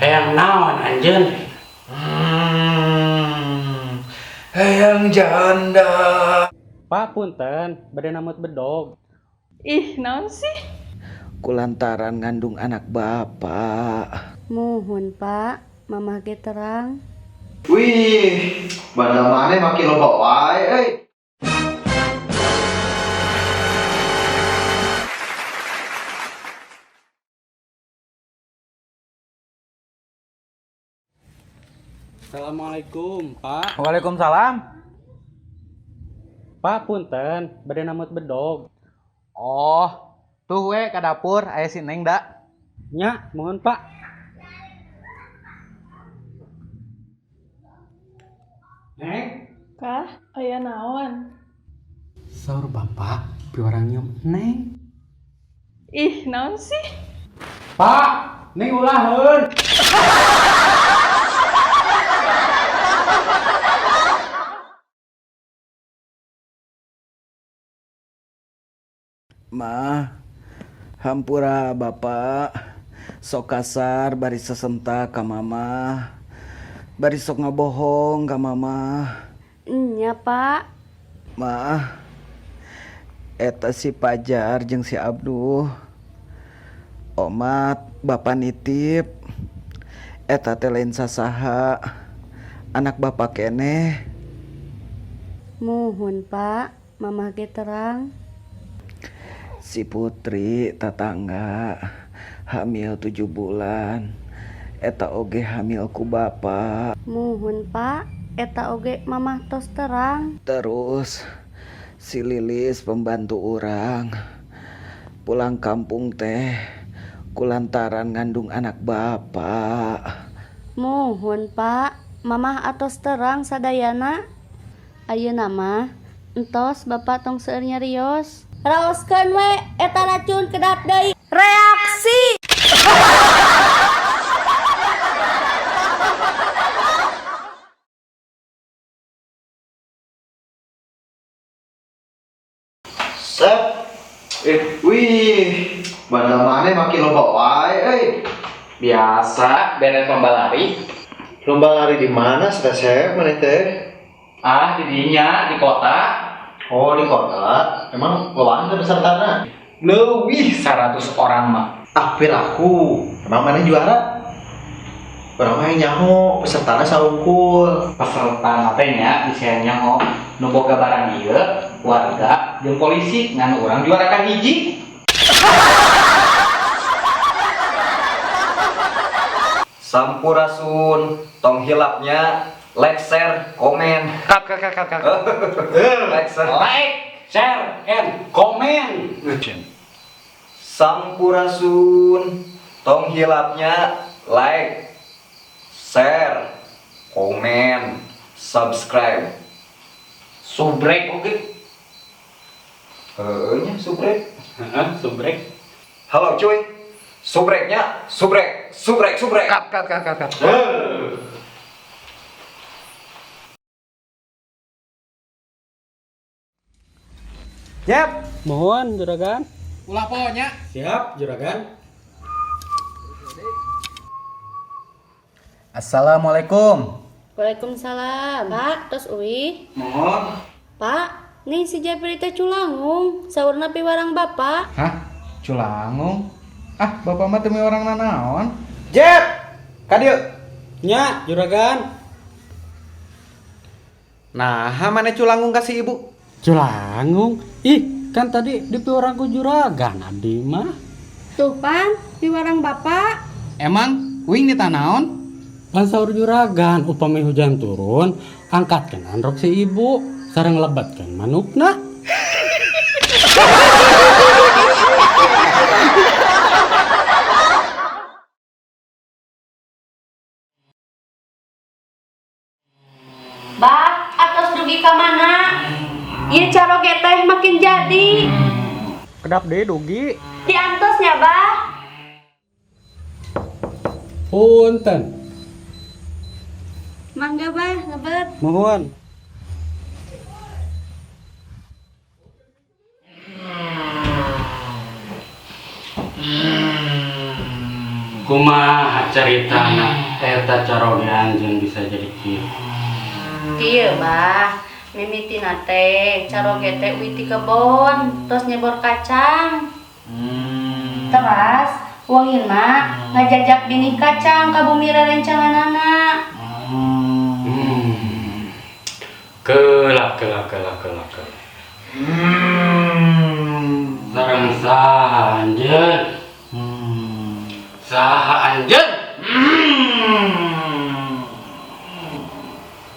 Hayang naon anjeun? Hayang janda. Pak, punten, bade namut bedog. Ih, naon sih? Kulantaran ngandung anak bapak. Muhun Pak, mamah ge terang. Wih, banda mana makin loba wae euy. Assalamualaikum, Pak. Waalaikumsalam. Pak, punten, bade namut bedog. Oh, tuh we ka dapur aya si Neng da. Nya, mohon Pak. Neng, Kah, aya naon? Saur bapak piwarang nyium Neng. Ih, naon sih? Pak, Neng ulaheun. Mah, hampura bapak. Sok kasar bari sesenta ka mama. Bari sok ngabohong ka mama. Nya Pak. Mah, eta si Pajar jeung si Abduh. Omat, bapak nitip. Eta teh lain sasaha. Anak bapak keneh. Muhun Pak, mamah ge terang. Si Putri tetangga hamil 7 bulan. Eta oge hamil ku bapak. Muhun Pak, eta oge mamah tos terang. Terus si Lilis pembantu urang pulang kampung teh kulantaran ngandung anak bapak. Muhun Pak, mamah atos terang sadayana. Ayeuna mah entos bapak tong seueur nyarios. Raoskeun we eta racun kedap deui. Reaksi. Sep. Wih, banda mana makin loba wae euy. Biasa beres lomba lari. Lomba lari di mana Sesep maneh teh? Ah, di dinya di kota. Oh, di kota. Emang lobaan teh pesertana? Leuwih 100 orang mah. Ah, piraku. Emang maneh juara? Urang mah nyaho pesertana saungkul. Peserta teh nya bisa nyaho nu boga barang ieu, warga jeung polisi ngan urang juara kahiji. Sampurasun, tong hilapnya, like, share, komen. Cut cut cut cut cut. Like, share. Like, share, and komen. Sampurasun, tong hilapnya, like, share, komen, subscribe. Subrek oge. Heeh nya subrek. Heeh, subrek. Halo cuy. Subreknya, subrek, subrek, subrek. Cut cut cut cut cut. Jep, Mohon juragan. Ulah pohonya. Siap, juragan. Assalamualaikum. Waalaikumsalam. Pak, tos uih. Mohon. Pak, nih si Jepri teh culangung, saurna piwarang bapak. Hah? Culangung? Ah, bapak mah teu orang nanaon. Jep, ka dieu. Nya, juragan. Nah, mana culangung ka si ibu? Culangung? Ih, kan tadi di piwarang ku juragan abdi mah. Tuh pan, piwarang bapak. Emang uing ditanaon? Pan saur juragan, upami hujan turun, angkatkeun androk si ibu, sareng lebatkeun manukna. Bah, atos dugi ka mana? Ieu caroge teh makin jadi. Kedap deui dugi. Diantos nya, Bah. Punten. Mangga, Bah, lebet. Mohon. Kumaha caritana eta caroge anjeun bisa jadi kieu? Kieu, Bah. Mimitina teh caroge teh uih ti kebon, tos nyebor kacang. Teras wengina ngajajak binih kacang ka bumi rerencanganana. Kelak kelak kelak kelak kelak. Sareng saha anjeun? Saha anjeun?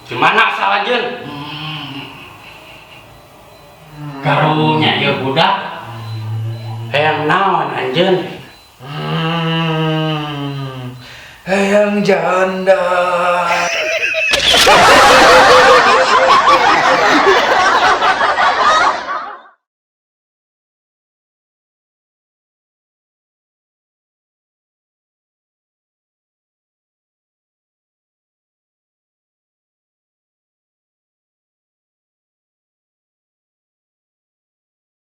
Di mana asal anjeun? Karunya ieu budak. Hayang naon anjeun? Hayang janda.